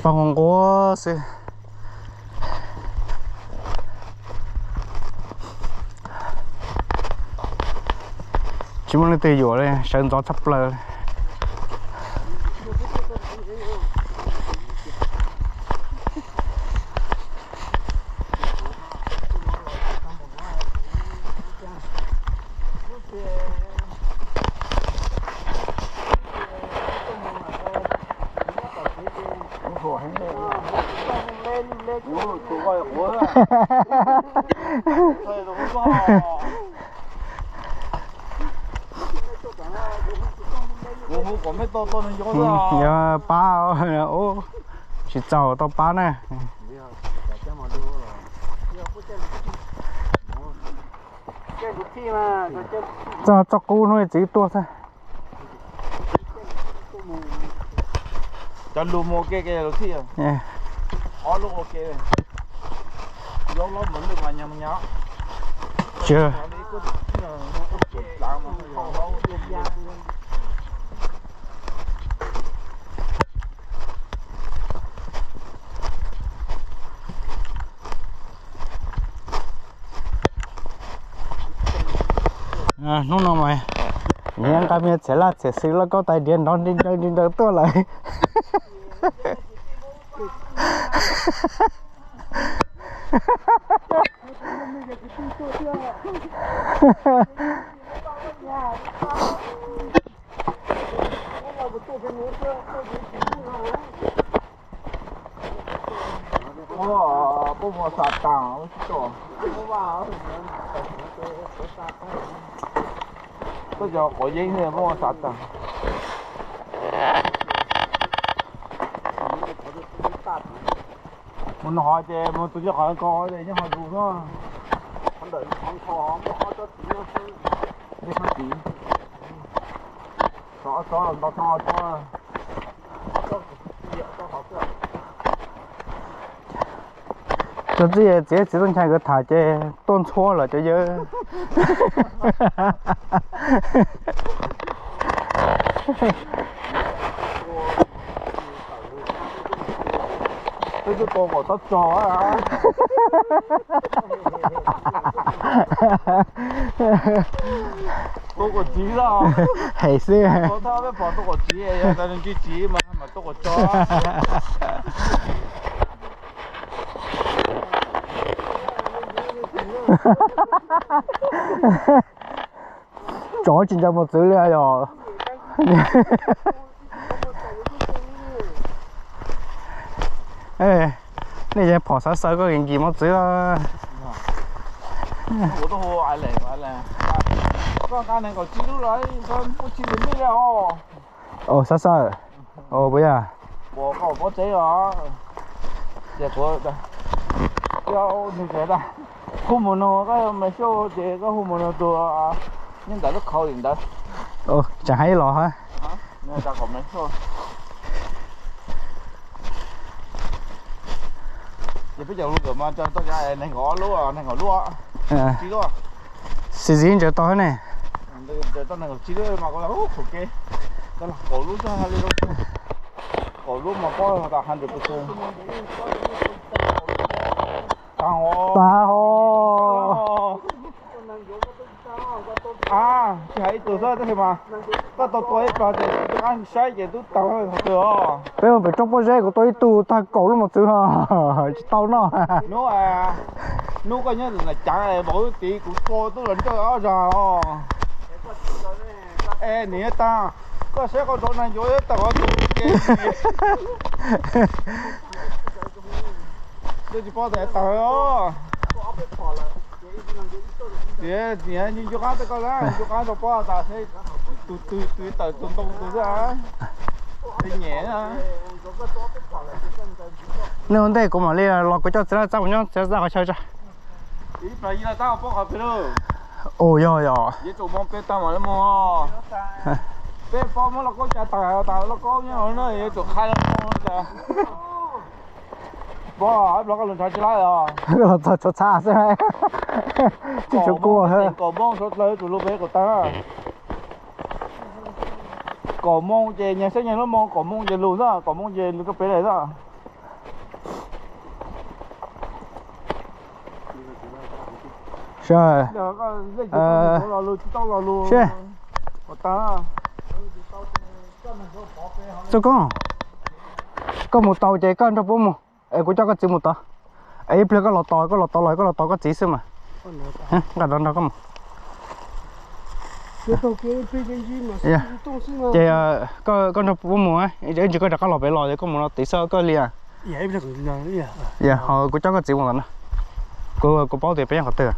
Pog nquag nquag xwb. Tsis muaj leej twg yuam li, sawv ntxov tshaj plaws li. Yog pab, tsis txaus tau pab na. Txog txoj qub hnub txiv tuaj xwb. Cov lus mus ua ke ke lus txhij. Ob lub ua ke. Zaub lob mus lwj mas nyag nyag. Hnub no mas nqa me txhiam laj txhiam xwm lauj kaub tais diav nrov nti nraws nti nraws tuaj lawm. Puab muaj xav taag, tuaj cov quav yeeb puab muaj xav taag. Mus no ces mus tus coj qhov ko ces nyob qhov zus xwb. Dej qab tiv, txhob txhob los ntau txhob txhob. Cov txiv txiv txiv tuaj nchaw nkawd tham ces tuaj ntxhua lawm cov yawg. Peb twb tua kom txhob txog. Tua kom tsiv lawm. Hem xwb. Tua tau peb pom tua kom tsiv, yog tas nws tsis tsiv mas mam tua kom txog. Tsov tsis ncaws mos txwv li yog. Nej yeej phom xav xaw koj nkis mos txwv. Koj nqa nees nkaum tsib lub los koj tsis ntim mej li os. Xav xaw. Puas yog? Puas koj pob tsev os? Ces kuv, hu mus nug koj me xyuj ces koj hu mus nug tus nyob ntawm lub khau li ntawd. Tseem hais ib los hab. Ces peb cov lus kawm mas tau nees nkaum ob lub, nees nkaum lub, tsib lub. Xis xis ntsaws tau hab ne. Ntsaws tau nees nkaum tsib lub mas kuv lam ub qhuv ke, tau lam kaum lub xwb li. Kaum lub mas pob tas hundred percent. Taag os. Taag os. A, tsis hais ib tug xwb tab sis mas koj tau tua ib plag ces tub qab saib ces tub taag qhov twg os. Peb mus pem roob pob zeb kuv tua ib tug tag kaum lub mos txwv ho tsis tau noj. Hnub, hnub koj nyob ntawm Caav npaum tiv kuv tua tub los nraj ob zag os. Es nim taag, koj saib koj rov neeg yuav tawm qhov twg ke. Tsis paub tas taag os. Tias ncu qab rau koj na, ncu qab rau pob tas seb tus twg tawm tus ntoo tus xwb. Nyem. Neb ua ntej kuv mam li los kuv coj txiv laj txab mus nyob txiv laj txab qhov chaw tso. Ib plag yig laj tab pob qhov pem lauj. Ua yog yog. Yuav tsum moo peb tag mam li moo. Peb pob muab lauj kaub ca tag tas lauj kaub nyob no na yuav tsum qhai lauj moo tas. Pob ib plag koj lug nrhav tsis laib os. Los txog tshuav txha xwb. Tsis tshuav kua. Kaum moos suav dlawg yuav tsum lug pem kaum tag. Kaum moos ces nyag saib nyag lub moo, kaum moos ces lug xwb, kaum moos ces lug rau pem lawm xwb. Seb, seb, Txuj Koob, koj mus tau ces koj nrog puab mus, es kuv coj koj txiv mus tod. Es ib pliag koj los tos, koj los tos los koj los tos koj txiv xwb mas. Nqa rov nrog koj mus. Ces koj nrog puab mus, ib ntsis koj rov qab los pem los ces koj mus no tid xwb koj li. Yog, ho kuv coj koj txiv mus ntawm no. Kuv, kuv paub tias peb nyob qhov twg.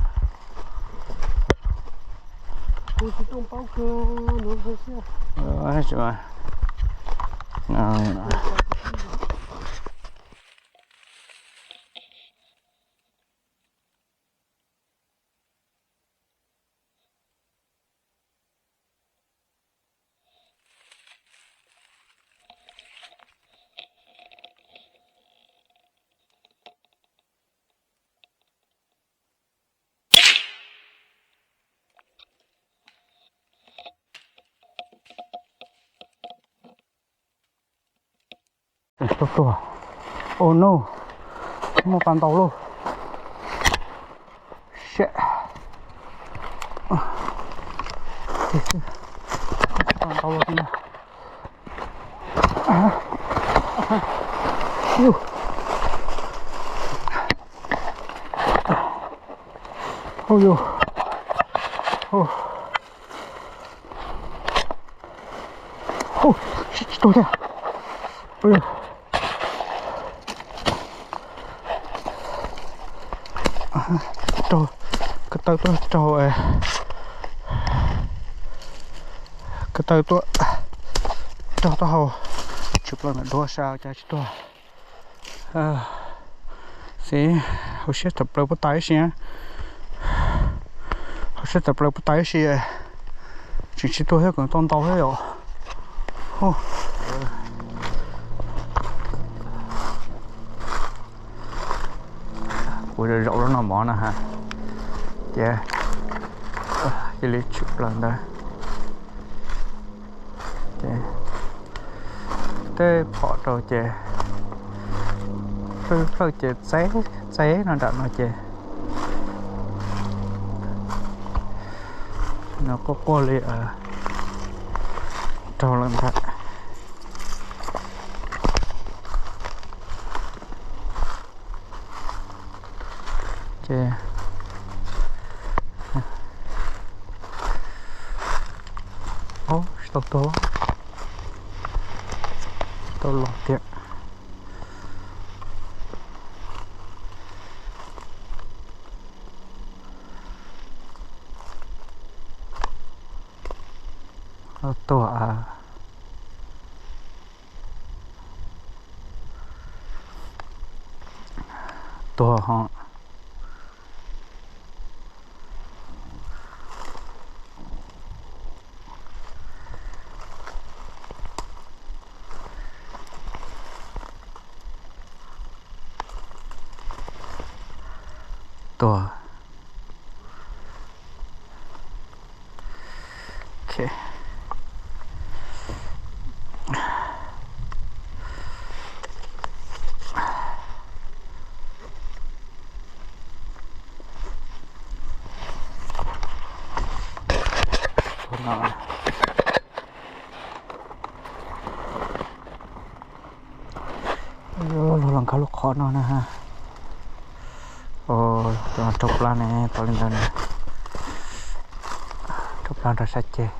Tuag tuag. Oh no, muaj pas ntau lauj. Shit. Pas ntau lauj no. Ub yus. Ub, tsis tau thiab. Raug, ko taw tuaj raug, ko taw tuaj raug taub hau, tshwm plaws ntawm duav sab cas tsis tuag. Xij, hauv siab tawm plaws puag ta ib si, hauv siab tawm plaws puag ta ib si, tseem tsis tuag thiab, kom tau ntau thiab yom. Kuv zaum zaum lub no mov na ha, ces cia li tshwm plaws ntawd. Ces tej phom rau ces, plawg plawg ces txeb txeb no nram no ces no quaj quaj li raug lawm ntag. Ces, o, tsis tau tuag, tsis tau los tiag. Tuag, tuag ho. Tuag. Ok. Luag los nkag lub qhov no na ha. Raug plab ne, tau li ntawd ne. Raug plab nrog sab ceg.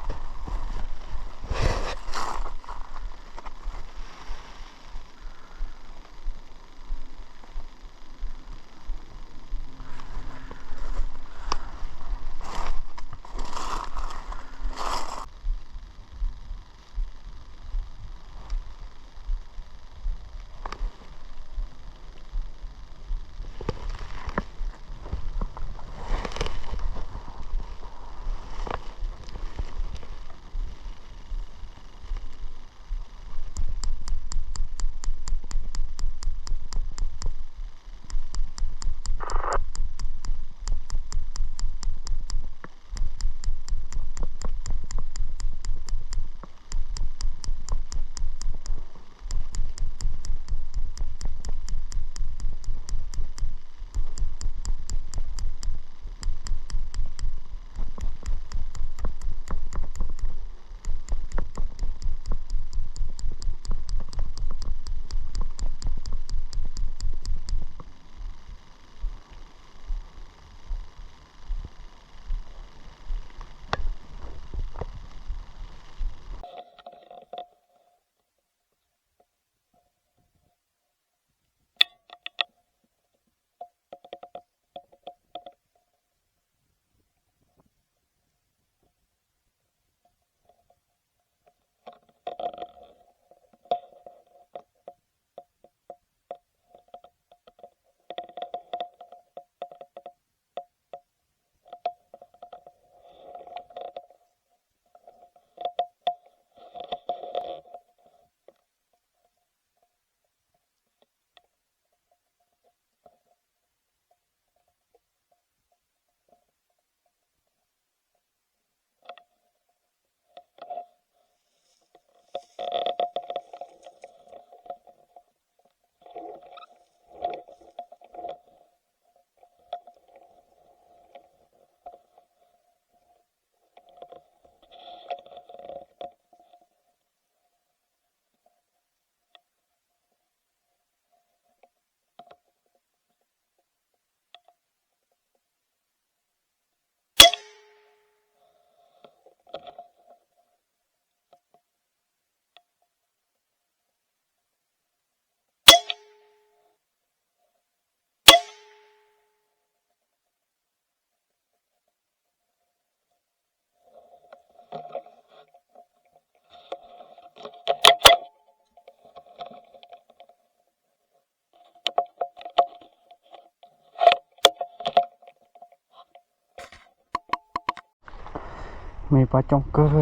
Me pab coob kawg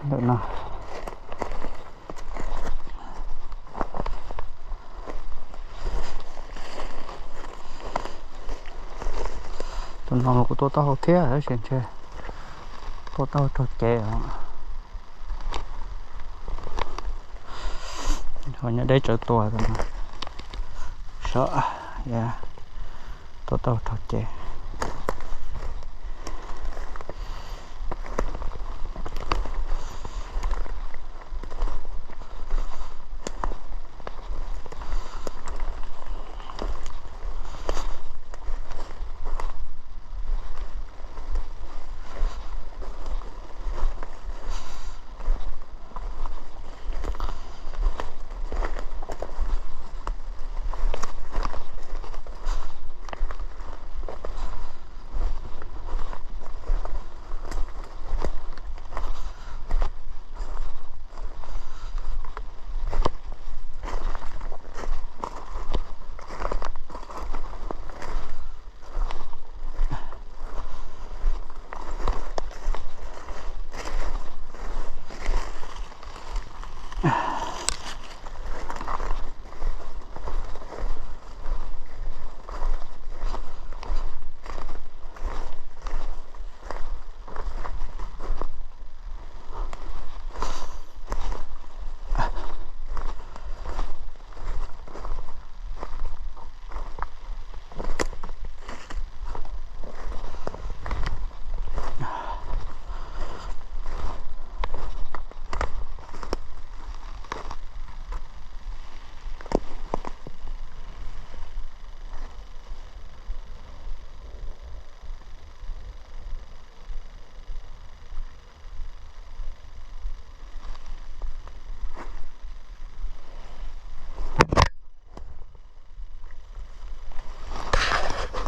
ntawm no. Tus no los kuj tuaj taub hau thiab tab sis ntshe tuaj taub hau raug cev os. Ho nyob deb tsawv tuaj tus no. Sov, ya, tuaj taub hau raug cev.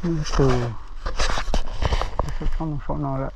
Tus, tus tshoob no lawm.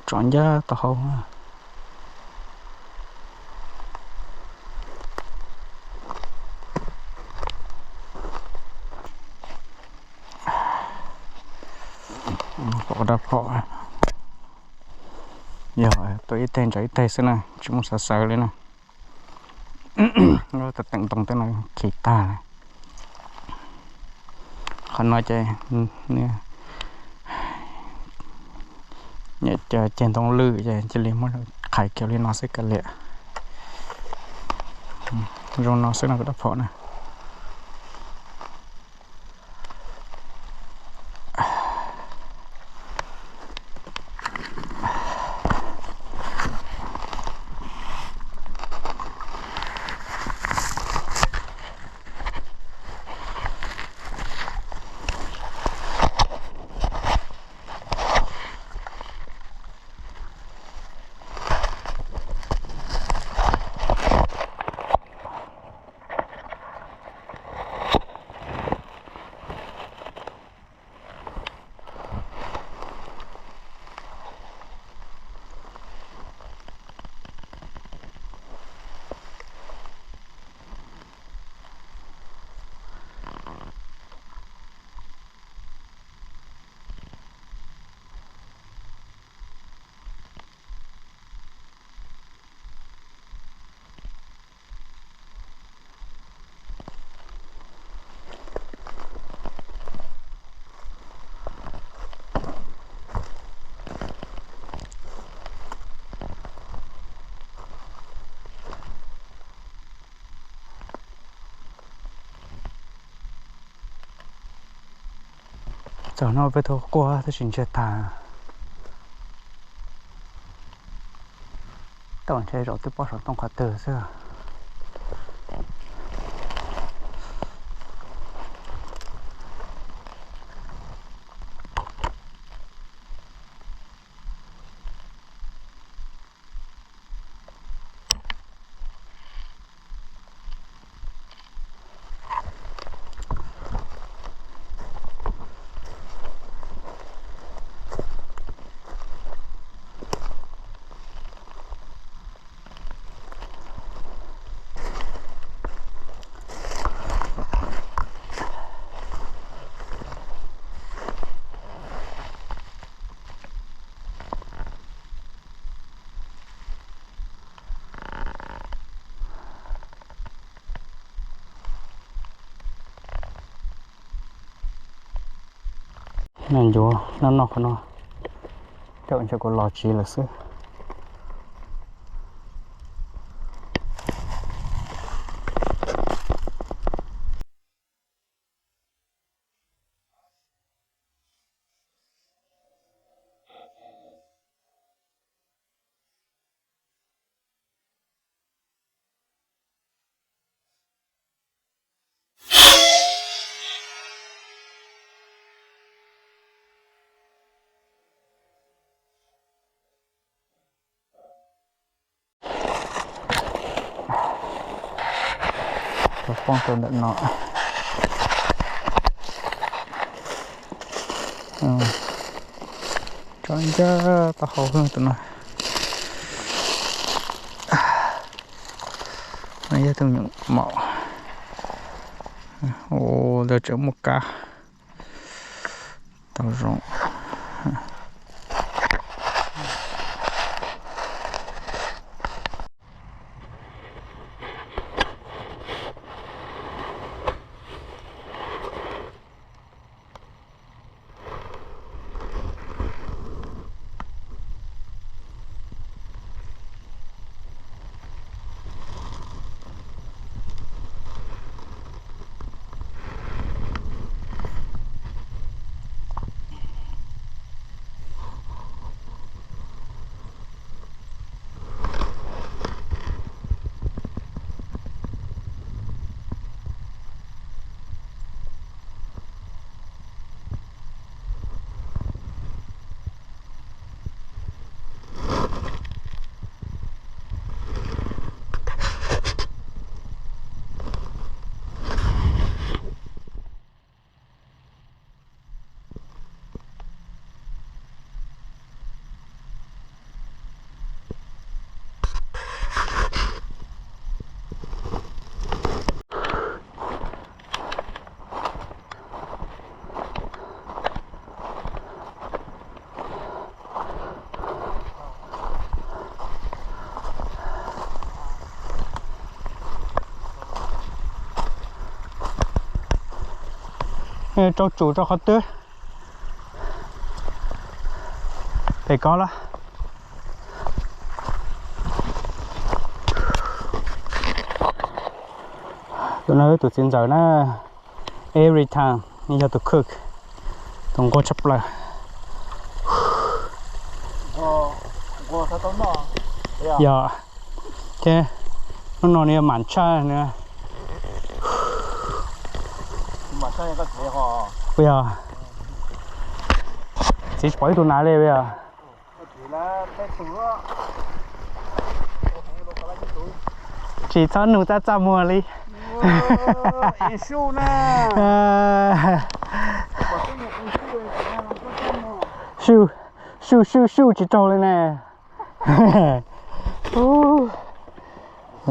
Tso ncaj taub hau. Pom dab phom, yog tuaj ib teg ntsaws ib teg xwb na, tsis muaj xav xaws li na. Teem ntoo tej no khi tag. Qhov no ces nyiam ceg ntoo lwj ces cia li muab qhais kiag li no xwb kav liam. Zoo no xwb no kuv dab phom na. Tam no peb tau quaj tab sis ntsiag tag. Tau ntshe zaum twb pob saum ntoo qhov twg xwb. Noj ncuav noj noj qhov no, caum ntshe kuv los tsiv lawm xwb. Poob rau ntawm no. Tso ncaj taub hau tus no. No yog tus nyuam maum. Ua ntawd tseem muaj kab. Tau zoo. Rau tsum rau qhov twg? Pem ko los? Tus no tus txiv ntxawm na, every time nws yog tus cook, tus nquag tshaj plaws. Yog, ces hnub no nws yog mam tshaj na. Yog, txiv pom ib tug nas li yog. Tsis txhob nug txaj txaj muag li. Sub, sub, sub, sub tsis raug li ne.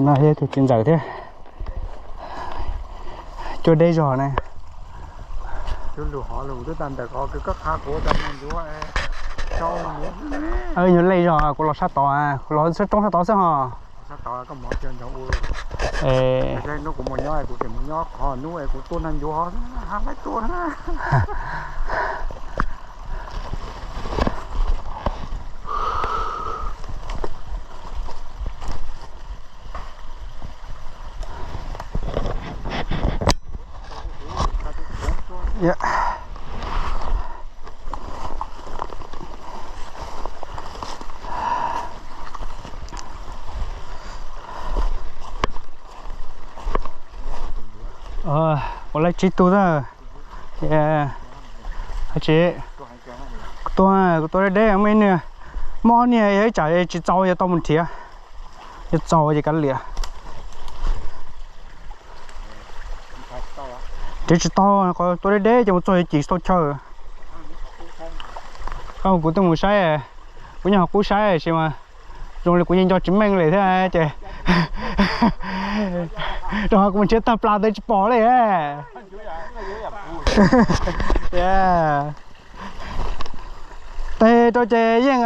No yog tus txiv ntxawm thiab. Cuaj deb zog ne. Nyuag lej zog, kuv los sab tod, kuv los sab roob sab tod xwb ho. Ua lawv tsib tug xwb. Tsis, kuv tua, kuv tua deb deb, muaj ib niag, muaj ob niag yog ib tsam tsis txaus yuav tau mus nrhiav. Yog txaus ces kav liam. Nrhiav tsis tau, qhov tua deb deb ces mus txog yuav cim tsis tau chaw. Kuv twb mus saib, kuv nyob qhov qub saib sis mas zoo li kuv yeej nco tsis meej li thiab ces rau qhov kuv mus nrhiav tag plas ntawd tsis pom li. Tes rau ces yeej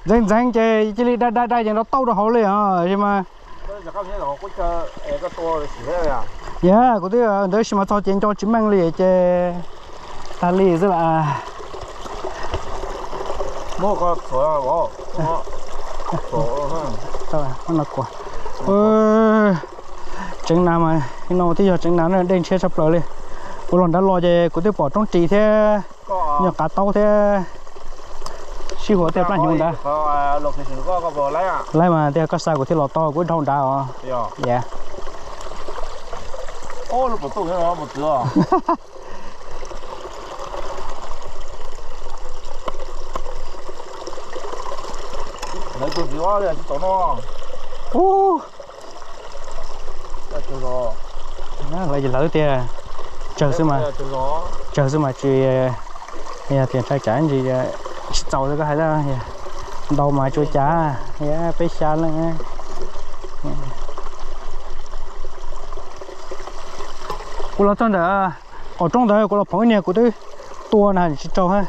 ntxeev ntxeev ces cia li dai dai dai ces nrov tauj rau hauv li os sis mas. Yog kuv twb ntawd sis mas txog ces nco tsis meej li ces tag li xwb las. Tseev nas mas no twb yog tseev nas dej ntshiab tshaj plaws li. Kuv los nrad los ces kuv twb pom roob ris thiab nyuag qav taub thiab sib huam tej plab hnyuv ntawd. Laib mas tias koj xa kuv thiaj los tau, kuv dhau nrad os. Ub, lawv ces lawv tiag, tsawg xwb mas, tsawg xwb mas tsis, yog tias ntshai tsam ntsis tsis txaus li koj hais, ntau mas tsuas cas peb xya leej. Kuv los txog ntawm qaum roob ntawd kuv los phoom ib niag kuv twb tua na tsis raug.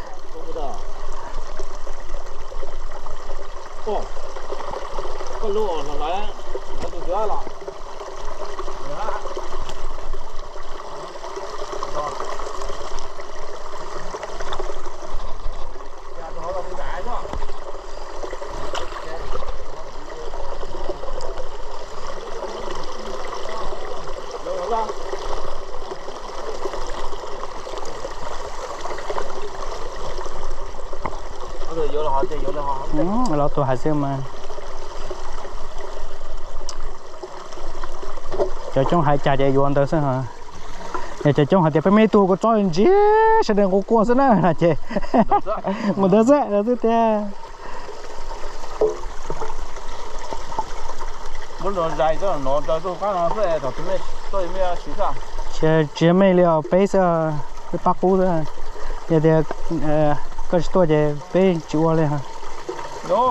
Los tus hais xwb mas. Cov coob hais cas ces yuav ntawd xwb. Yog cov coob hais tias peb me tug kuv tso ntsiag sawv daws nqus kua xwb na no ces mus ntawd xwb xwb tiag. Tsis yog mej li os, peb xwb, peb pab qub xwb. Yog tias koj tsis tuaj ces peb tsis ua li. No,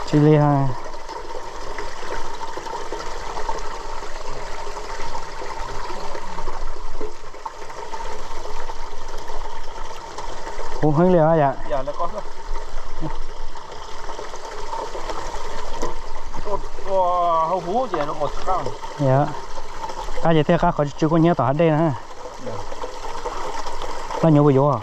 tsis li os. Huv heev li os yom. Qab ces thiaj qab qhov tsw tsw kuj hnyiab tom hav dej na. Plab hnyuv puas yuav?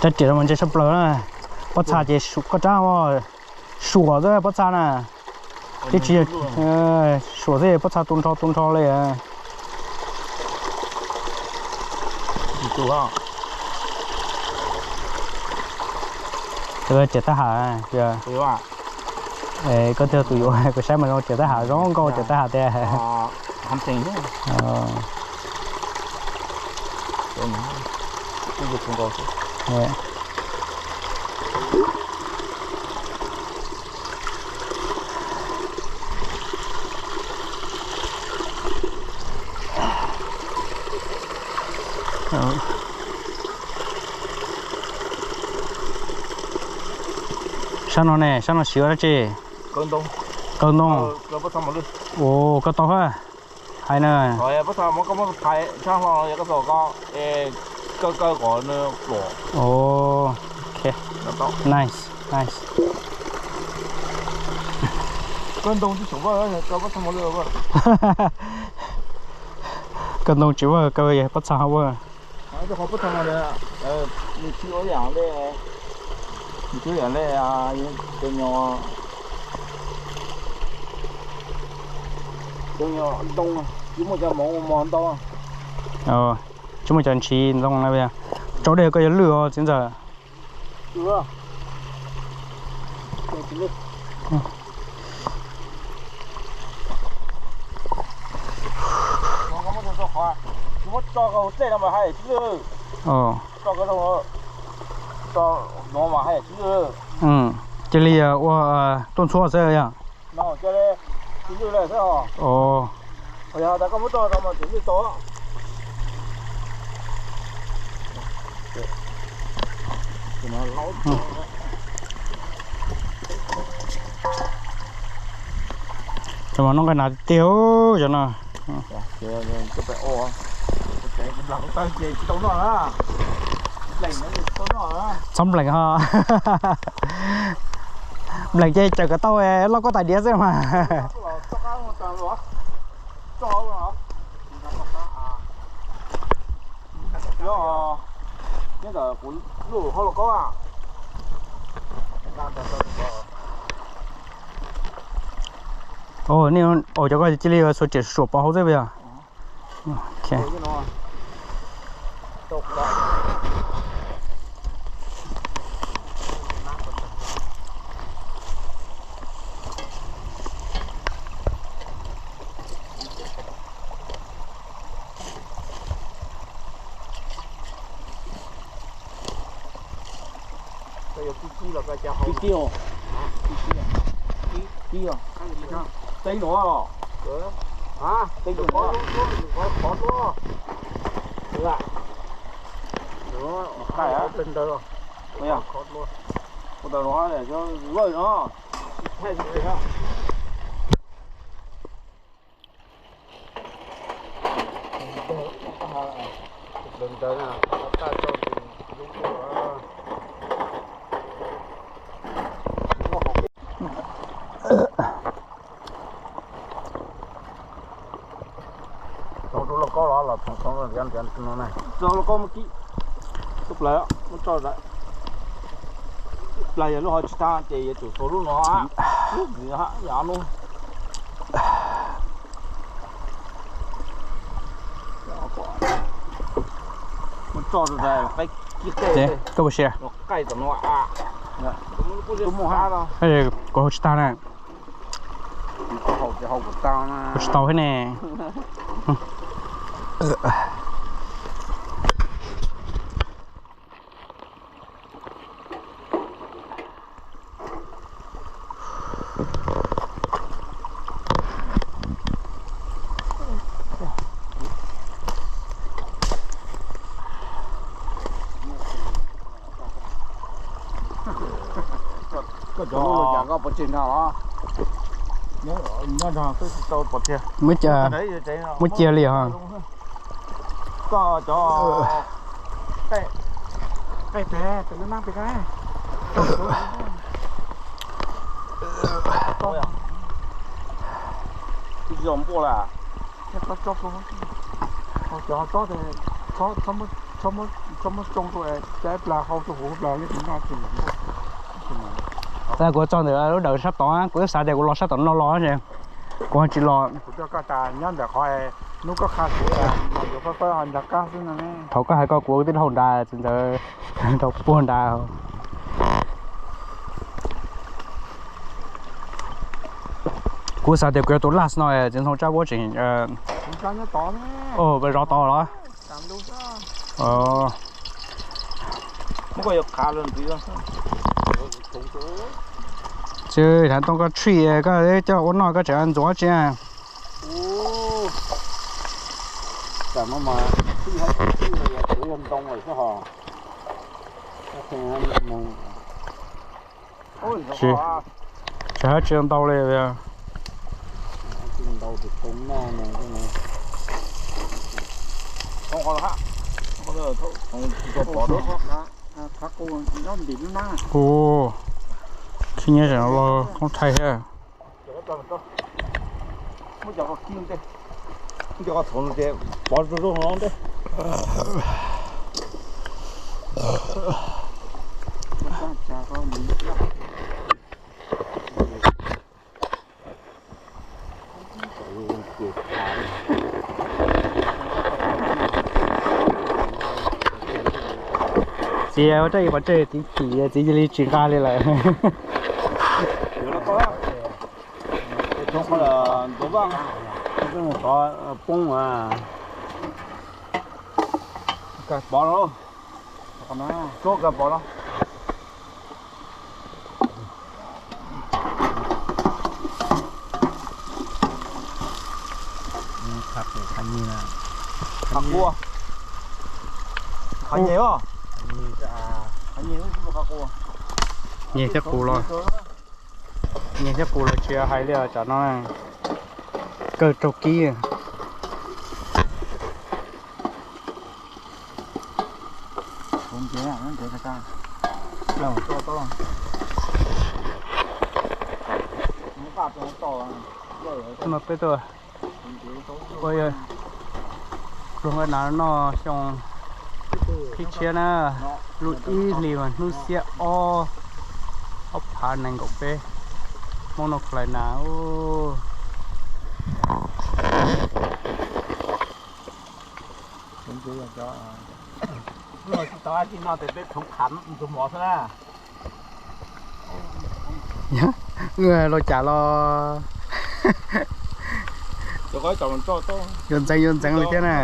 Rab riam no mas ntse tshaj plaws na. Pob txha ces koj rab suam xwb pob txha na. Twb tsis, suam xwb pob txha tu nrho tu nrho li. Riam tab ham, koj thiaj tus yuav, kuv saib mas zoo riam tab ham zoo nkauj riam tab ham tiag. Sab no ne, sab no siv ua dab tsi? Kaw ntoo. Ua kaw tau hab. Hais na. Nice, nice. Kaw ntoo tsis vaj, kaw pob txha ho vaj. Rau qhov pob txha no nws tsis ua yam li, nws tsis ua yam li cov nyuag, cov nyuag ntoo, tsis muaj cov mov mos ntau, tsis muaj cov ntshiv ntoo na. Tsaus dej koj yuav lwj os txiv ntxawm. Cia li ua tuaj ntxhua xwb yom. Cov mas noj nqaij nas tiag tiag cov no. Txhob nplees ho. Nplees ces cawm kom tau loj koj tais diav xwb mas. Nej, cov koj cia li xuas riam suam pov hauv xwb puas yog? Tib tib, tib tib, teb nuav, teb nuav, qhov nuav, qhov nuav, ua ntawd no. Tau rau lauj kaub los los txhoov txhoov no, txhoov lauj kaub muab kib, tub plaws muab tso, tub plaws yog lub ho tsis tag ces yuav tsum txhuam lub no, lub ntxiv yog no. Muab tso rau qaib kib qej, koj puas siab? Qaij tom no, kuv hau tsis tag na. Kuv tsis tau thiab ne. Koj cov lub los cas koj pov tseg nrog los? Muab cia li os. Koj cov qej tes, tes lub nab pes kab. Ib tsis zoo npuaj lawm. Cov tsob tes, txhob muab tsoo rau, cab plas hau rau hauv plas li kuv noj. Kuv txog ntawm lub dawm sab tod, kuv twb xav tias kuv los sab tom no los ces kuv ho tsis los. Kuv tuaj koj tas nyob ntawm qhov hnub koj qha kuv yuav pab pab nrog kab xwb no ne. Thaum koj hais ko kuv twb dhau nrad txiv ntxawm, dhau puag nrad. Kuv xav tias kuv yuav tus last no txiv ntxhoo tsab vuab tseem zov tod los. Tsis hais tooj koj tshuij koj coj ua noj koj tseem ntxuav tsi. Tsis hab tsis ntau li. Ua, khib nyiab los koob thaij thiab. Cov qhov txhuv no ces pov zoo zoo no ntej. Txiv ua raj ib pov tseg txiv chim txiv cia li tsis nqa li lawm. Poob pov no, tsuab kawg pov no. Qhov nyeg os. Nyeg thiab qus los, nyeg thiab qus los tsis hais li os, tsam no kawg raug kib. Mas peb tuaj ua pluag nqa nas noj xyoo thib tshiab na, lub ib hlis mas hnub xiab ob, ob phav nees nkaum peb, Hmoob noj khuv lais nas. Tsis tau dab tsi noj ces peb phoov khav tus mov xwb na. Wb los cas los yuav ntxeev yuav ntxeev li thiab na.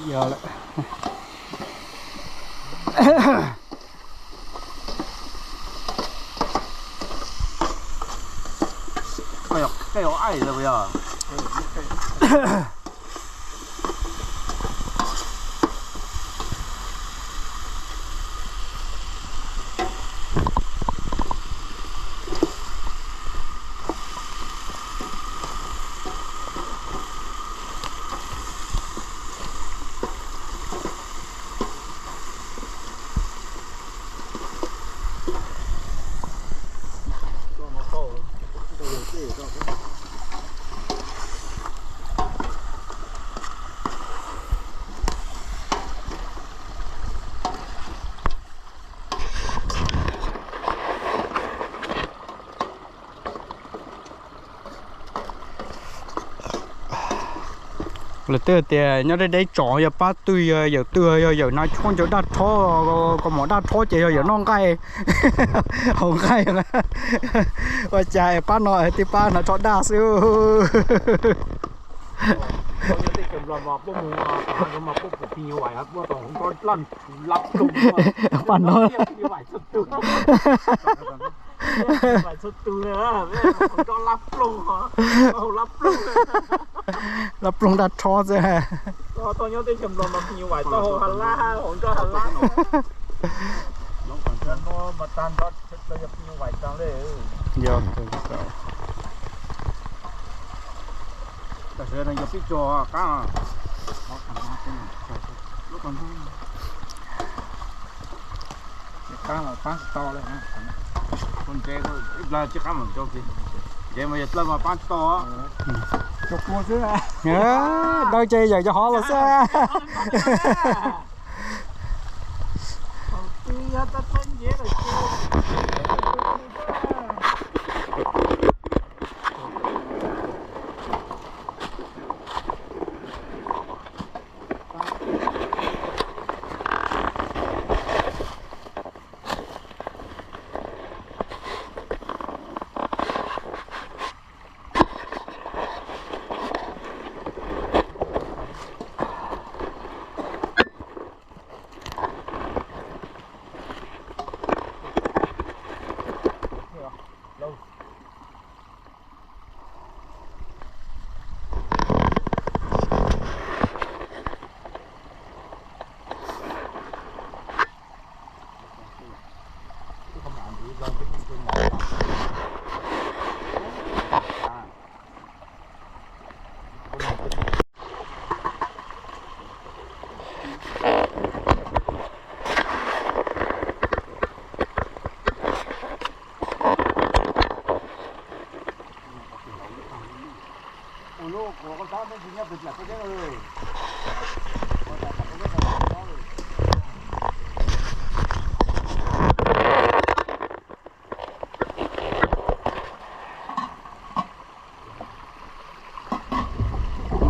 Yog lawm. Lawv twb tias nyob deb deb tsom yog pab twg, yog yawm twg, yog yawm hnav tshuaj ncaws daj rhob, kaus mom daj rhob ces yog yawm noj nqaij haus nqaij. Ua cas pab no tib pab hnav tsho daj xwb. Pab no lab ploog daj rhob xwb. Yog, tam sim no yog pib tsuag qab, qab los pab tsis tau lawm. Tus ntses ib plag tsib qab mam tso kiag, ntses mas yog dlawg mas pab tsis tau. Dawb ces yawm cov hov los xwb.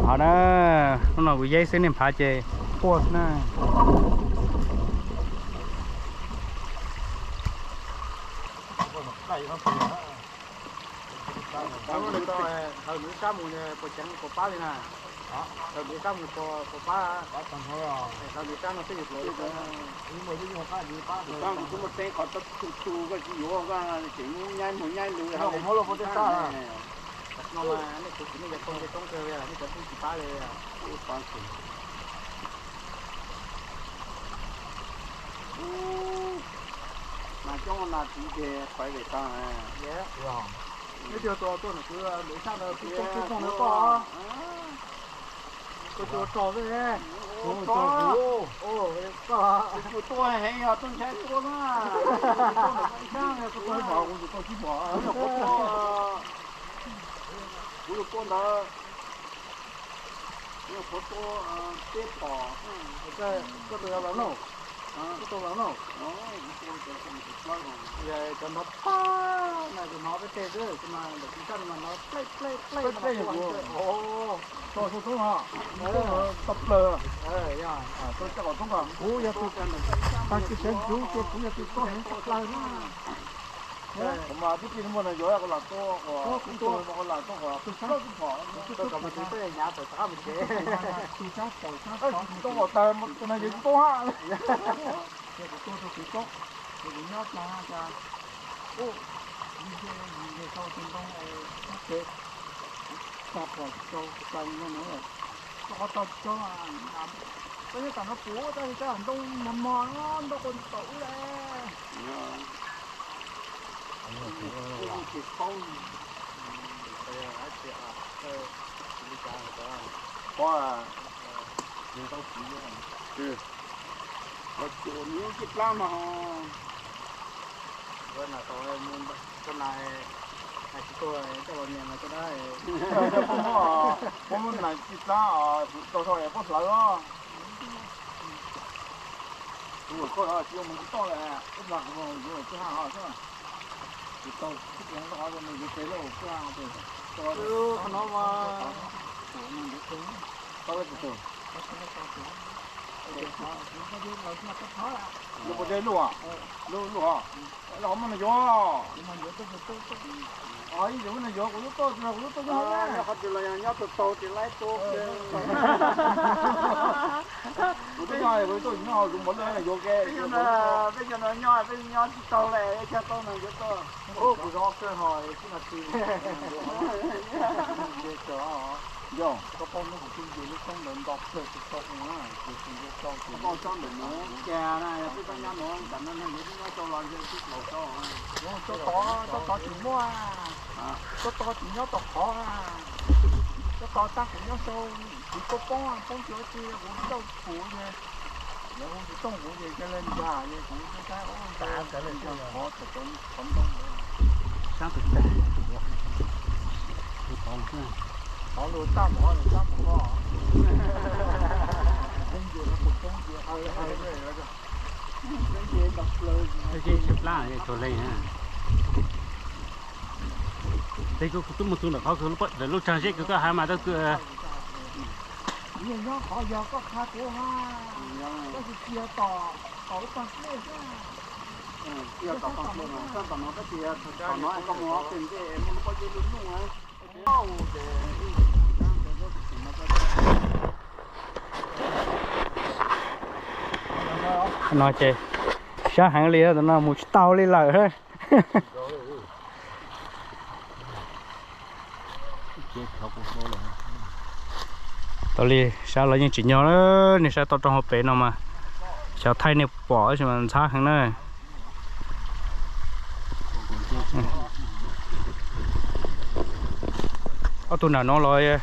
Hov na, hnub no kuv yeeb xwb, nej phav ces quaj xwb na. Thaum nws sab mus puas ceev puas pab li na? Thaum nws sab mus puas pab? Thaum nws sab no twb yuav hluav li. Kuv twb muaj teeb qhov tu tu koj tsis yuav, koj tseem nyaib mus nyaib lus. No mas nej kuv tsis nej cov toob tej toob kawg li, nej cov toob tsis pab li. Mas coob nas txiv ces pais vem tag. Leej twg tuaj tuaj ntawm kuv lwm sab ntawd, kuv tuaj kuv tuaj ntawd koj. Koj tuaj tso xwb. Koj tuaj heev yog tuaj ntshai tuaj na. Tuaj ntawm koj ib sab, kuv tuaj ib phom, kuv yuav tuaj ib phom. Kuv yuav tuaj ntawd, kuv yuav tuaj peb phom. Koj tuaj los no, koj tuaj los no. Cov hnov pab na, cov hnov peb teg xwb, tab mas ntawm kuv sab no mas hnov plej plej plej mas kuv tso tau toob, tau plaws. Kuv yog tus tag kis sawv ntxov ces kuv yog tus tso heev tau plaws na. Kuv mas twb tsis muaj neeg yuav, kuv lam tuaj, kuv tuaj mas kuv lam tuaj kom plaub tsib phom. Tus sab tawm sab tod, tus neeg yuav tsis tuaj hab. Ces kuv tuaj rau kev koob, ces kuv nyob tag cas, ub, nce nce tau tus ntoo sab kev, tag phom tsis tau, tsis tau no na, rau qhov tau tsis tau. Koj nyob tom no puv tab sis koj ntoo mos mos no, ntoo quas ntau ub le. Tsis paub. Pov, los tsuas nws cij plab mas ho. Koj na, koj na, tsis tuaj coj los nias mas koj na. Puab muab nas cij plab tau tau es puab hlawv os. Kuv koj tsis yuav mus kuv toj lawm, ib plag kuv mus yuav kwj ha ho xwb. Kuv tau tib pliag rau qhov mus yuav tes lauj kwj ha. Qhov no mas tau lawm tus tus. Yuav pov tseg luj, luj luj os. Los muab nws yuav. Ib yam muab nws yuav kuv lub toj, kuv lub toj nyob qhov twg los yog nyob tau tau ces laib tau. Kuv twb nyob, kuv twb nyob hauv zoov npaum li no yuav ke. Peb cov no nyob, peb nyob tsis tau li, cog tau no yuav tau. Kuv zoo kawg ho, ib no tsis. Yog koj paub hnub kuv twb nce lub roob ntawd nto plaws tsis tau ua, ces kuv nce tau ces. Toj ntawm nuav cas na, yog peb toj nyob nuav tam no neeg yuav twb nyob tau los nce tsis tau toj. Toj tod, toj tod tsis muaj, toj tod tsis nyob tau qhov, toj tod tab kuv nyob sau, kuv poob poob poob tsuav tsi kuv txawj kuv ces lawv hu kuv tooj kuv ces ca le nrag ces kuv txawj tab ub nrag qhov txawm qhov ntoo. Sab tus tag, qhov lug tab mov tab mov. Tsis plab tsuag leej. Tej kuv twb mus txug ntawm qhov lawv lub tsaag zeb kws koj has mas tau kws. Nyob qhov yog koj qha kuv ha, koj tsis txiag tom, tom lub pag dlej xwb. Txiag tom pag dlej mas sab tom no tab sis tom no koj mus ob peg ntej muaj lub pob zeb lub nuj. No ces sab heev li, tam no mus tsis tau li lawm. Tau li sab los yeej tsim nyog, nej saib tau rau hauv pem no mas xyov thaij nej pom tab sis mas ntxhab heev na. Ob tug nram no los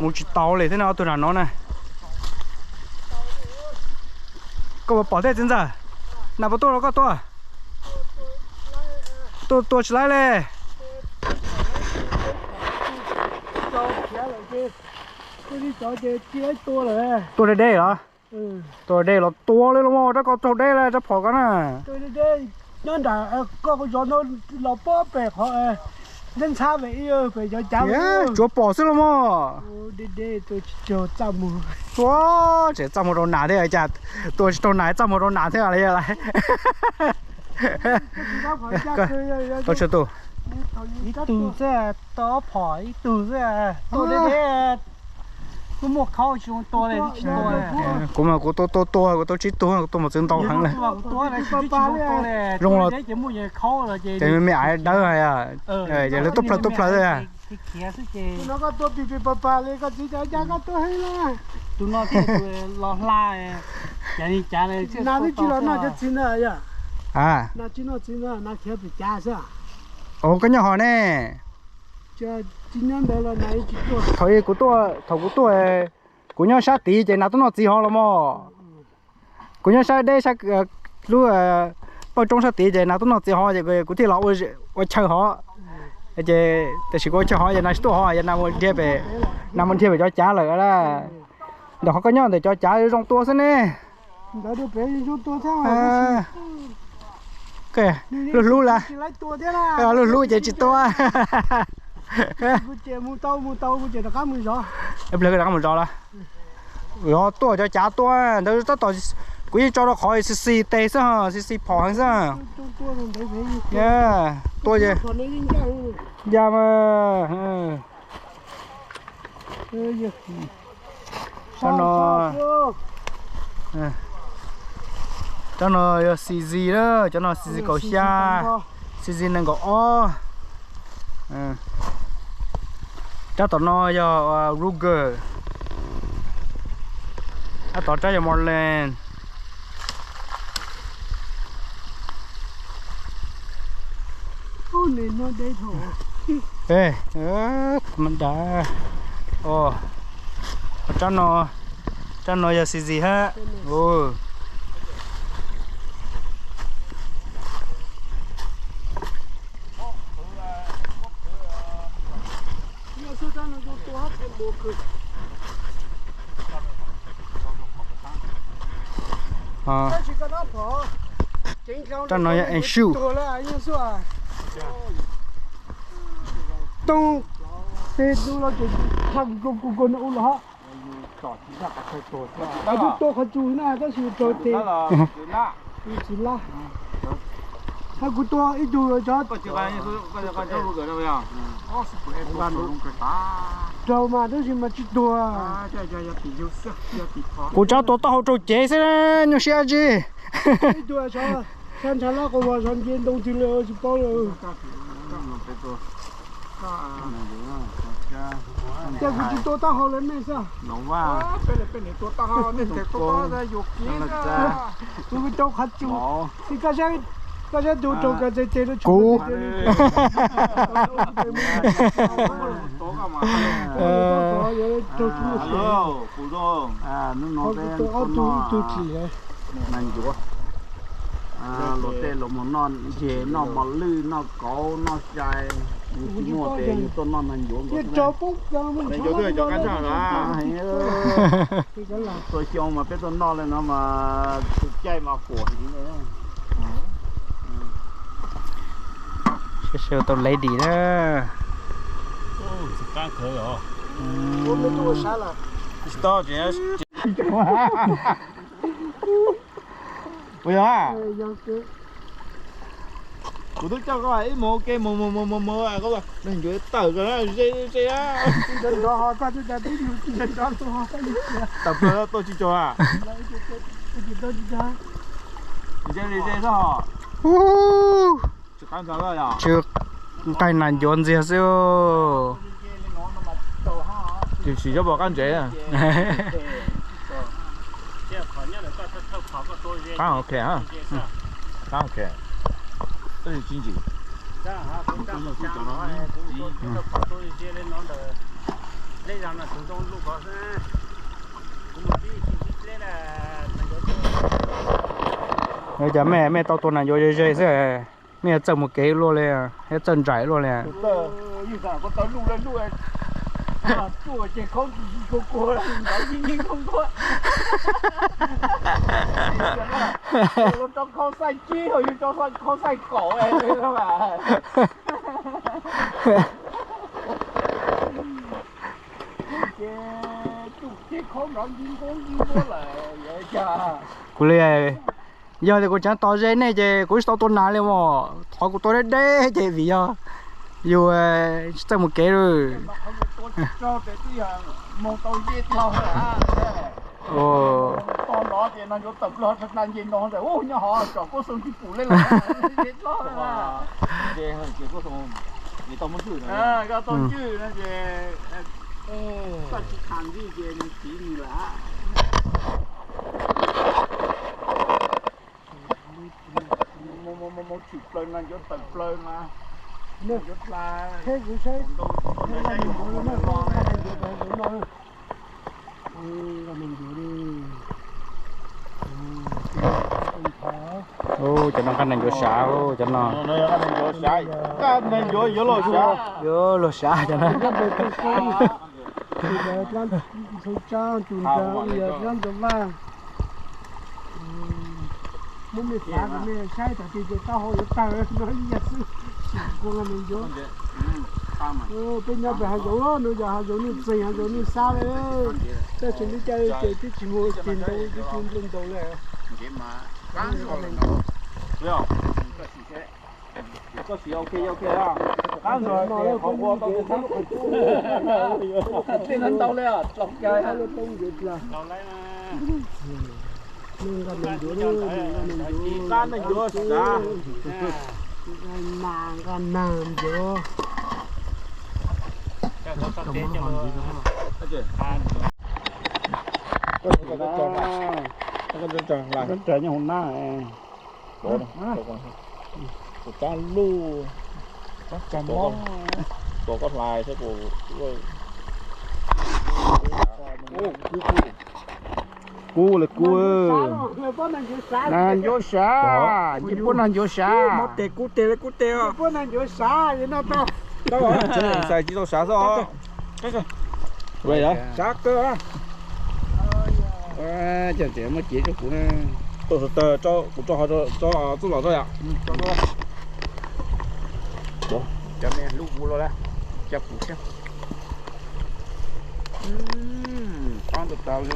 mus tsis tau li thiab na, ob tug nram no na. Koj puas pom thiab txiv ntxawm? Nas puas tuaj los koj tuaj? Tuaj tua tsis laib li. Tuaj deb deb los? Tuaj deb los tua li los mas, rab ko raug deb li rab phom ko na. Nyob nram koj zov no los pob pem qhov ntxhab pem ib pem cov cav. Tsuav pom xwb los mas. Ua tseem txaj muag rau nas thiab cas, tua tsis tau nas txaj muag rau nas thiab li lawm. Tau tshuav tus. Ib tug xwb, tau ob phom ib tug xwb, tua deb deb. Kuv muaj khaub tsis zoo tua li, tsis tua li. Kuv mas kuv tua tua tua kuv tau tsib tug, kuv tua mos txwv ntau heev lawm. Zoo los ces me me aiv dawb, ces lawv tub plaws tub plaws. Tus no koj tua pim pim pas pas li, koj txiv cas cas koj tua heev na. Tus no thiaj los hla, cas li cas li. Nas twb tsis los noj cov txiv ntawd yom? Nas tsis noj txiv ntawd, nas khiav pem cav xwb. Ua koj nyob hov ne? Tsis nyob ntawd los nas tsis tuaj. Thaum kuv tuaj, thaum kuv tuaj, kuv nyob sab tid ces nas tuaj noj txiv hov los mas. Kuv nyob sab deb sab lub pawg roob sab tid ces nas tuaj noj txiv hov ces kuv thiaj los ua chaw hov. Ces tiam sis kuv ua chaw hov ces nas tsis tuaj hov ces nas mus nrhiav pem, nas mus nrhiav pem cov cav lawm. Ntawm qhov koj nyob ntawm cov cav zoo tua xwb ne. Lub hlub la, lub hlub ces tsis tua. Ib pliag rov qab mus zov lawm. Yog tuaj cov cav tuaj ntawd tab tom, kuv yeej tso rau qhov xi xi tes xwb, xi xi phom heev xwb. Tuaj ces ya mas. Cov no, cov no yog C Z na, cov no C Z kaum xya, C Z nees nkaum ob. Rab tom no yog Ruger, rab tom rab yog Marlin. Rab no, rab no yog C Z hab. Rab no yog Anshu. Tooj tes tu los ces tshaj kuv kuv kuv no u los hab. Kuv tua qhov tsua na tab sis raug tes. Tsis laj. Hab kuv tua ib tug cov raug mas tab sis mas tsis tuag. Kuv tsav tua taub hau rau cev xwb, nyuaj siab dab tsi. Ib tug sab ntshav lab qhov uas sov nce ntoo twg li tsis paub li. Ces kuv tsis tua taub hau li nej xwb. Kuv rau qhov tsua. Koj saib tus raug kas tes tes rau kuv. Ob tug ib tug tsis. Luag tej los mus noj ntseg, noj mos lwj, noj kauv, noj sai, yus tsis muaj tes yus tuaj noj nag ncuav nkaus xwb na. Tuaj xyoo mas peb tuaj noj li no mas tus caij mas huam heev li. Sawv tau lady na. Ua yog, kuv twb coj koj ib mus ua ke mus mus mus mus mus, koj ncuav tawm koj ze ze. Tawm plaws tuaj tsis tsaug a. Ze li ze xwb hos. Tsis nqaij nas ncuav ntxiag xwb. Tsis tsis yob pom qab ntsev. Qab ok, qab ok, tab sis tsis ntsim. Ua cas mej, mej tau tua nees ncuav ze ze xwb, mej yuav txawj mus kev luaj li, yuav txawj nraim luaj li. Kuv li, yog tias kuv tseem tos ze nej ces kuv tsis tau tua nas li os, thov kuv tua deb deb ces vim yog yus tsis txawj mus kev li. Mus tshwm plaws no, ncuav tawm plaws mas. Cov no nqa nees ncuav sav, cov no. Nqa nees ncuav yuav luag sav, yuav luag sav cov no. Muab mej xav kom mej saib tag kis ces taub hau yuav tawg no ib yam xwb. Peb nyob pem hav zoov no yog hav zoov nuj txeeg hav zoov nuj xab li. Tab sis lub caij ces twb tsis muaj ceg ntau twb tsis nplej ntau li. Qab ntawd ntau li, nqa neeg ncuav sav, nqa neeg ncuav. Tus tsob luj, tus koj hlais thiab kuv. Kub li kub. Nees ncuav sav, nce puab nees ncuav sav. Muab tes kub tes li kub tes os. Xais tsis tau sav xwb os. Sav kawg. Cov ntses muab cev rau kuv na. Tuaj tag kuv tso txuj lom tso yom. Cov me lub kuv los lawm, cov kuv thiab. Qab ntau tas li.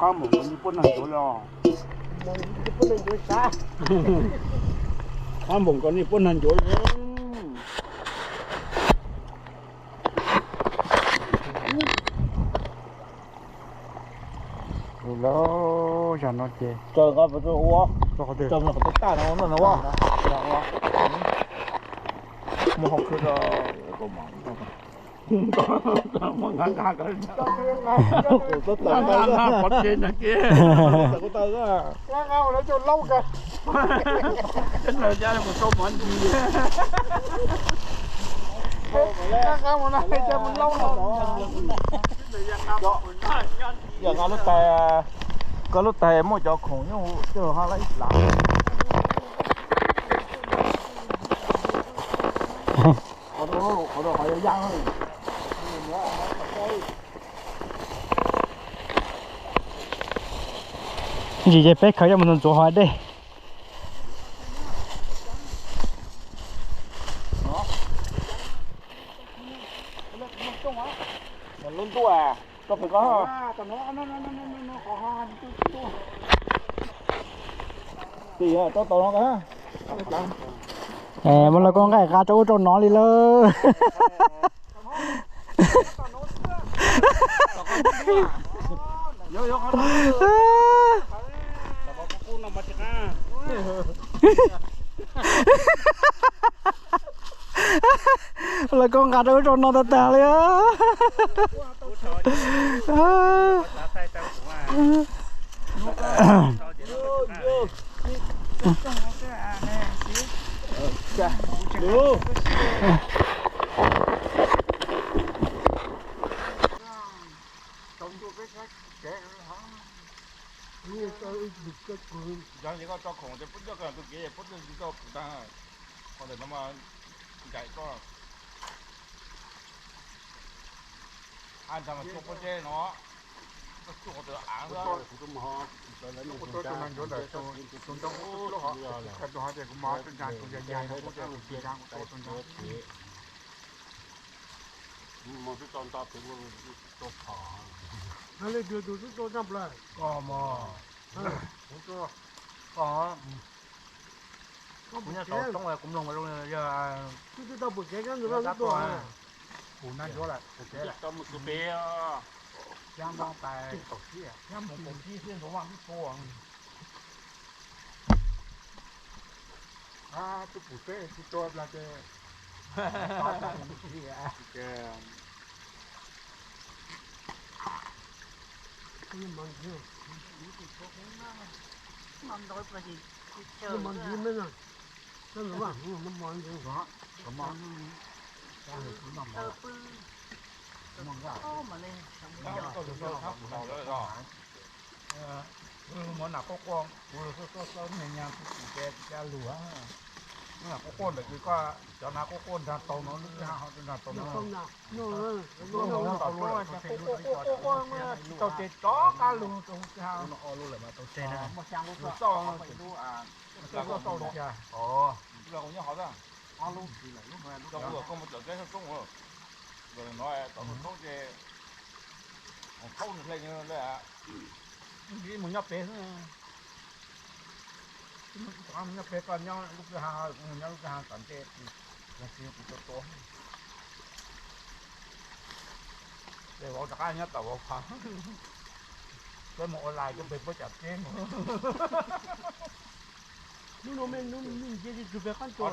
Qab npaum nkaus nej puab neeg ncuav li os. Qab npaum nkaus nej puab neeg ncuav li. Lawm, zag no ces tsaws nqa ua, tsaws nqa qhov twg taj no no ua, muaj hauv khw rau. Yog nqa lub tais, koj lub tais muaj cov khoom nyob hauv coj los hab lawm ib plav. Ib ntsis ces peb khaws coj mus ntxuav ntxuav hauv dej. Lub ntuj, rau pem ko. Muab lawv koj nqaij qa rau ub rau no li lawm. Lawv koj nqa rau ub rau no tag tag li. Yog li koj tso khoom ces pub coj koj tus kev pub coj tsis tau pum tag, qhov ntawm no mas ncaim koj. Ab, ntshai mas tsuj pob zeb no, tsuj qhov twg av xwb. Leej twg tus twb tuaj tag plaws? Koj mog. Kuv tuaj, koj, kuv nyob saum roob kuv mloog zoo yog twb tau pum kev kab ntug loj twb tuaj. Kuv nab ntsuav lawm, pum kev lawm. Xyab mob tais, xyab mob kaum tsib xwb ntxuav vaj twb tuaj. Twb pum peb tsis tuaj plag ces Muab nas quaj quaj, kuv xub xub xub me nyuam kuv tsis ntev caj lug. Muab nas quaj quaj ntawm kws koj cov nas quaj quaj nrag tau no lub kwj ha ho nrag tau no. Quaj quaj quaj quaj tsis tau ces rov qab lug rau hauv kwj ha. Tau ces na. Tau tau li cas. Koj mus txawm teb roob, no tau roob ces thaub nws hle le. Mus nyob pem xwb. Mus nyob pem, koj nyob lub kwj ha, kuv mus nyob lub kwj ha tom ntej, yog tsis kuv tua tua. Ces vauv rov qab nyob tom vauv qhov. Peb mus ua lais rau pem puab cov teb mus. Hnub no me hnub me nce tsis tshua pem qab tua.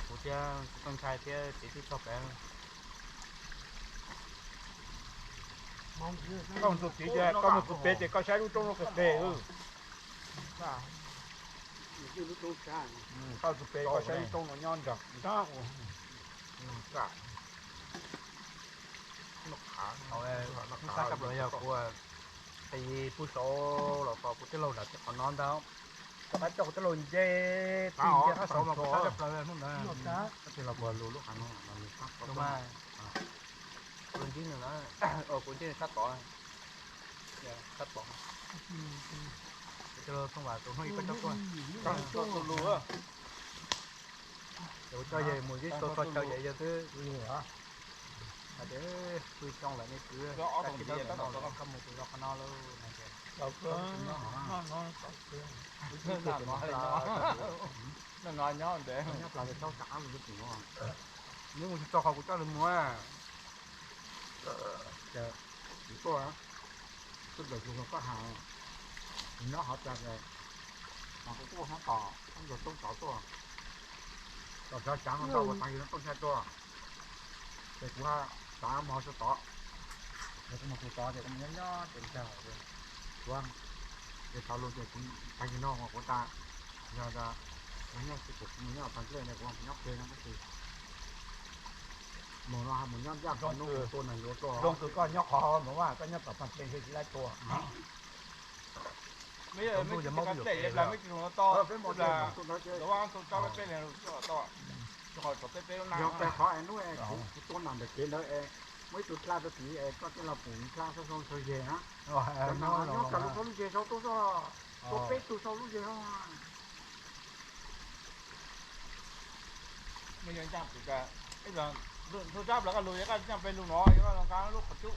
Kuv thiab kuv tub ntxhais thiab txiv twb txog pem. Koj mus tus txiv ces koj mus tus pem ces koj saib lub roob no qis qis. Koj tus pem koj saib lub roob no nyob nrag nrag. Hnub sab tshaj plaws yog kuv qis pub saud los tos kuv tij laug nram tej qhov no ntag. Rov qab coj kuv tij laug nce tij nce qab saud mas kuv sab tshaj plaws hnub ntawd. Kuv ntib nws na, kuv ntib nws sab tod, sab tod. Kuv tij laug Tooj Vam tus hnub ib pab coj tuaj. Kuv coj yawg mus ib tug tog chaw ces yawg twb hais tias, pw xyoo lawm nej kwv, koj mus tus zos qhov no lauj. Nyob plas tau rov qab mus, neb mus tsis txog qhov kuv coj nws mus. Kuv tuaj, twb tawm tsis zoo koj hais, kuv nyob qhov cas ces, mas kuv tuaj hoob tos, hoob ntsuag toob tod tuaj, tom tsav tsav no ntau kuv tas yus no tuaj ntshai tuaj, ces kuv tsav mov rau tod, ces kuv mus tus tod ces kuv mus nyob nyob ces ntshai, kuv, ces thaum lus ces kuv tas yus no kuv tas, yog kuv nyob tsis pum kuv mus nyob tag nplej ne kuv nyob pem no tab sis mus no mus nyob ncaj qhov nub tua neeg yuav tuaj. Zoo kws koj nyob qhov ntawd mas koj nyob tom tag nplej tsis laib tua. Yog peb mus tau, yog peb qhov es nub kuv tua nam ntawm kev ntawd es muaj ib tug dlha rau tid es koj tej los pum dlha sau sau sau zes na. Nyob kawg lub txoj lub zes sau tuaj, sau peb tug sau lub zes. Ntug sab plaws koj lug, koj nyob pem lug no, koj nqa lub qhov cub,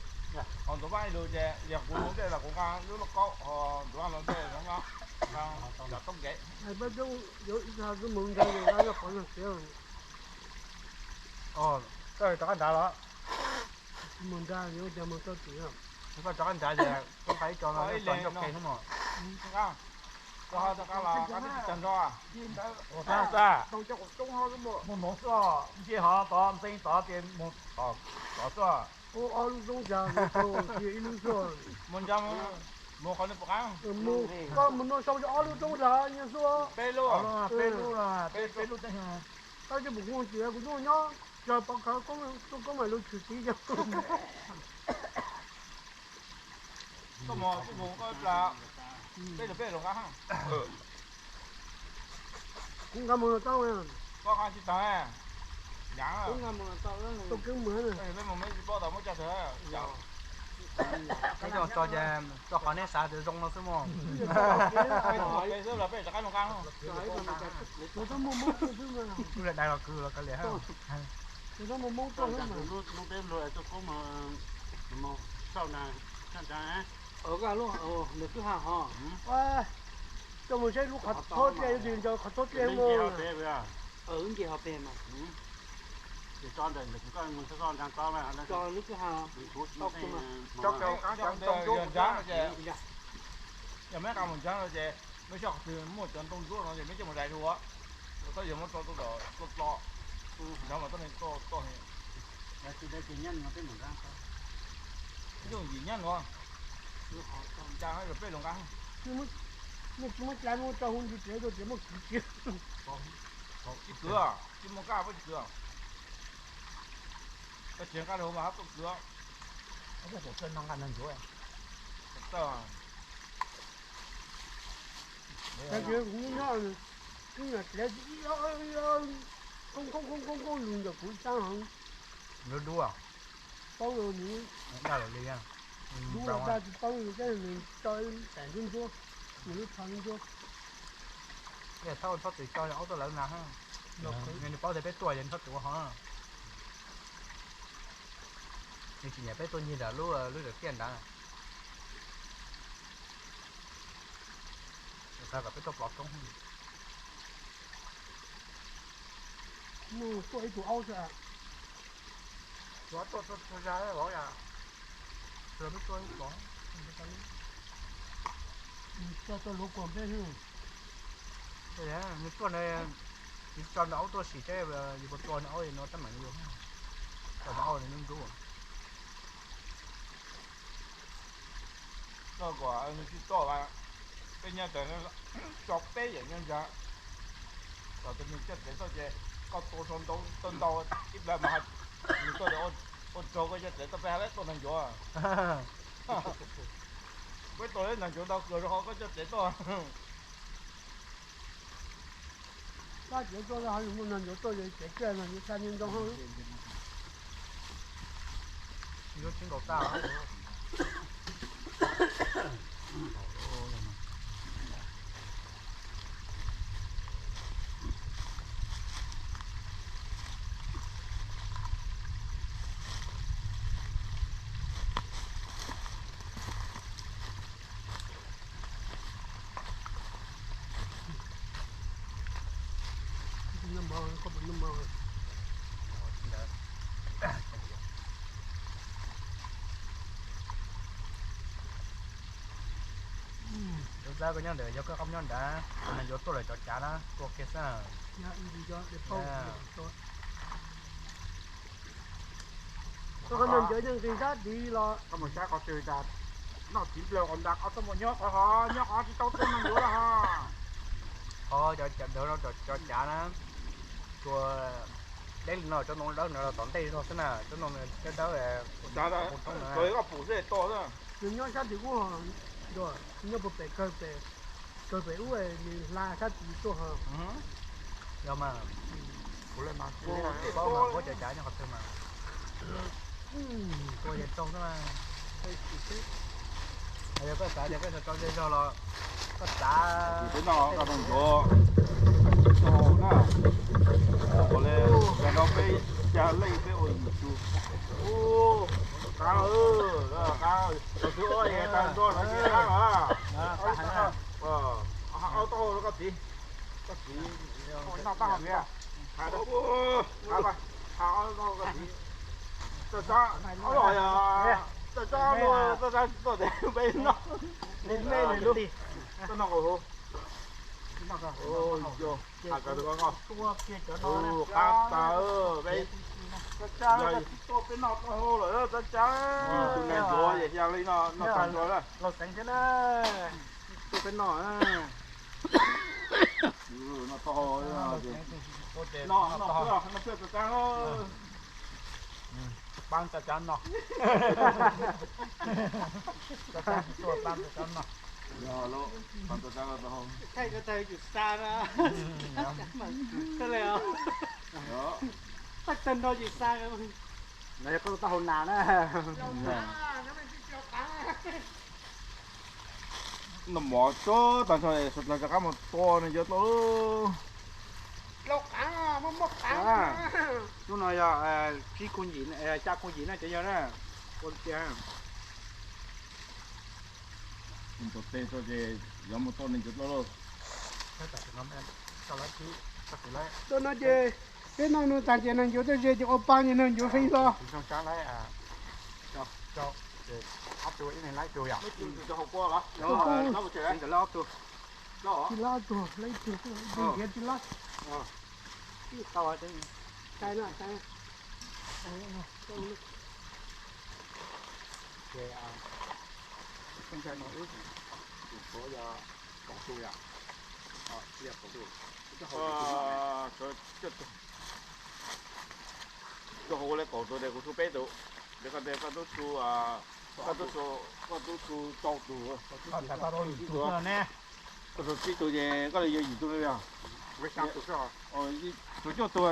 ho ntxuav vaj ib lug ces yog kuv lug ntej los kuv nqa lub lauj kaub, ho ntxuav vaj lug ntej nqa cov toob kev. Koj rov qab nrad los? Koj rov qab nrad ces koj nqa ib co no, ib leeg coj ke xwb mog. Mus nuv xwb, nce hov tod ntxeev tod ces mus tom tod xwb. Mus nco, Mus qhov no puas qab? Mus, koj mus no sau ob lub roob ntag, nyob xwb. Peb lub, peb lub, peb lub teeb. Koj tsis pum kuv tias kuv tuaj nyob, yog pov khawv tuaj koob mas lub tshwm tib yog. Koj mus, koj mus koj plas, peb lub peb lub nqa. Kuv nqa mus los tau. Koj nqa tsis tau. Yav, tuaj keeb mus, peb mus peb tsis paub tau muab coj tag. Peb coj tso ces tso qhov neb xav tias zoo no xwb mog. Peb xwb los peb rov qab nqa. Kuv dais los kwv los kav liam. Koj mus saib lub qhov txhob dlej, yog tias nco qhov txhob dlej mus. Wb nce hauv pem mas. Cov, cov, cov, yog meb nqa mus ntseeg no ces meb xyov qhov twg muaj cov ntoo ntsuab no ces meb coj mus dais dua. Txhob yog muab tso tuaj tom toj toj, ntawd mas txhob tuaj toj. Yooj yim nyab nuav, ncaj peb lug nqa. Nej tsis muab cai muab tso hu ntsis tsev rau tias muaj kwv tsis. Tsis kwv, tsis muaj kab puab tsis kwv. Koj tsis nqa rau mas hab tuaj kwv. Kub kub kub kub lug ntawm kuv sab heev. Dub dub, paub li, dub daj tsis paub li, nws tso ib taim ntsuab ntsuab, nws lub tsho ntsuab. Txhob txhob txwm tso aub tuaj lawv na. Nws paub tias peb tuaj ces txhob txwm ua hov. Nws tsis nyiam peb tuaj ncig nram lub, lub tiaj ntawd. Xav kom peb tuaj pov roob. Tuaj ib tug aub xwb. Tuaj tuaj tuaj zag vauv yom. Tuaj tuaj pov. Tuaj tuaj luv kuam peb. Nws tuaj na, nws tso nws aub tuaj sim seb yus puas tua nws aub no tab meeg yus. Tso nws aub nws ntub. Koj kom nws tsis tuaj, peb nyob tas tso peb yam nyob ntag. Kom tus nws coj txev tuaj ces koj tua sau ntau ntau ib plag mas nws tuaj ua rau koj coj txev tuaj peb hab tuaj neeg ncuav. Peb tuaj neeg ncuav ntau kawg rau qhov koj coj txev tuaj. Kab tsev tuaj, muaj neeg ncuav tuaj ces tsev kiag neeg ncuav tag nyob ntoo hauv. Yuav tsis nkaum tag. Lub zab koj nyob ntawd yog koj qab nyob nrad, neeg yuav tuaj lawm cov cav na, tuaj kiag xwb. Koj mus saib qhov twg tas, noj txiv nplawg qhov ntag, qhov tuaj mus nyob qhov hov, nyob qhov tsis tau tuaj neeg yuav lawm hos. Qhov cov cav ntawd no cov cav na, tsuas deb li no cov ntoo dawb no los tom ntej zog xwb na, cov ntoo dawb dawb. Nws nyob sab tim ub, nyob puag pem kawg pem, kawg pem ub nws hla sab tid tuaj hos. Yog mas, kuv paub mas, paub cov cav nyob qhov twg mas. Tua yeej tau xwb mas. Yog koj xav tias koj tau zej zog los koj xav. Peb noj koj noj ncuav, noj na, ua li yog no peb xya leej peb ua yim tus. Qab, qab, tus twg ua tas nrog lawv ces qab lawm. Aub taub hau rau koj txiv, koj txiv noj taub hau ntiag. Qab, qab, qab, aub taub hau koj txiv. Txawj tso, aub los yog txawj tso, txawj tso tuaj tes peb noj. Koj noj qaum huv. Qab tas peb Yog tuaj peb noj taub hau lawm tab tab. Tus neeg yuav yam xya li no noj tag nrho na. Los xeev thiab na, tuaj peb noj. Noj taub hau, noj peb, noj peb tag tag. Pab tsa tsa no. Tsa tsa tuaj pab tsa tsa no. Thaij ko tag yus xa na. Thaij tag nrho yus xa. No yog koj taub hau nas na. Noj mov tsuag tag nrho, sawv daws rov qab mus tua neeg yuav dlua lauj. Hnub no yog tsib kuj yim, xya kuj yim na cov yawg na. Ua tiag. Tus tes tso ces yuav mus tua neeg yuav dlua lauj. Tua no ces peb noj nws tag ces neeg yuav tej ze ces ua pa ces neeg yuav feeb hlo. Tsis lab ob tug, lab ob tug, lab ib tug, ntiav tsis lab. Koj hu ua li kaum tus ces kuv txhub peb tus, koj tub txhub, koj tub txhub rau tus, koj txhub tsib tus ces koj li yuav yim tus li os. Cuaj tus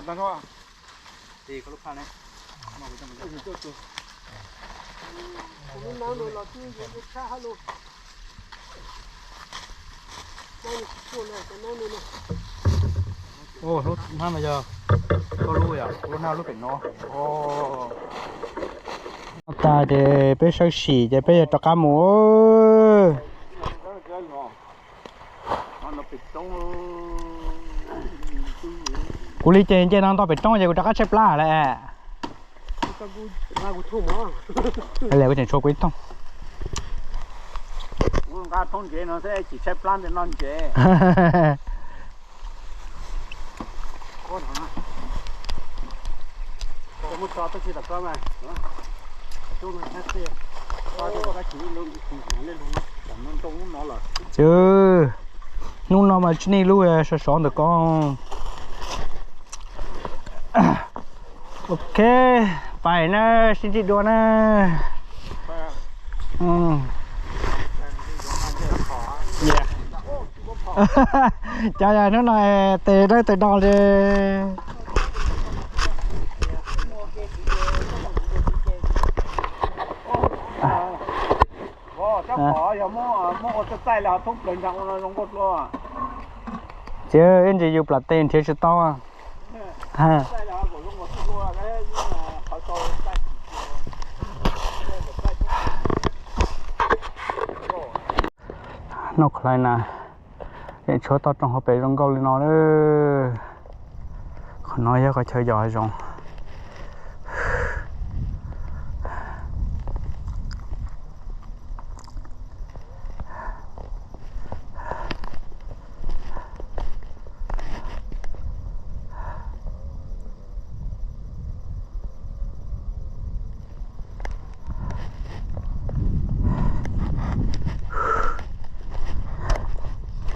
tag nrho. Lub hnab no yog koj lub, yog kuv lub hnab lub pem no. Tag ces peb sawb sim ces peb yog rov qab mus. Kuv li ces nce no nto pem roob ces kuv rov qab tshaib plab lawm. Kuv tseem tshuav kuv ib thooj. Kuv nqa thoob ntsev no xwb tsis tshaib plab ntawm no ntsev. Hnub no mas tsib nij lub sov sov ntawm ko. Ok, pais na, sib ntsib dua na. Cov yog hnub no tes dawb tes do li. Ces ib ntsis yus plam tes nrhiav tsis tau. Noj khlaiv na, yeej tshuav toj roob hauv pes zoo nkauj li no. Qhov no yog qhov chaw yos hav zoov.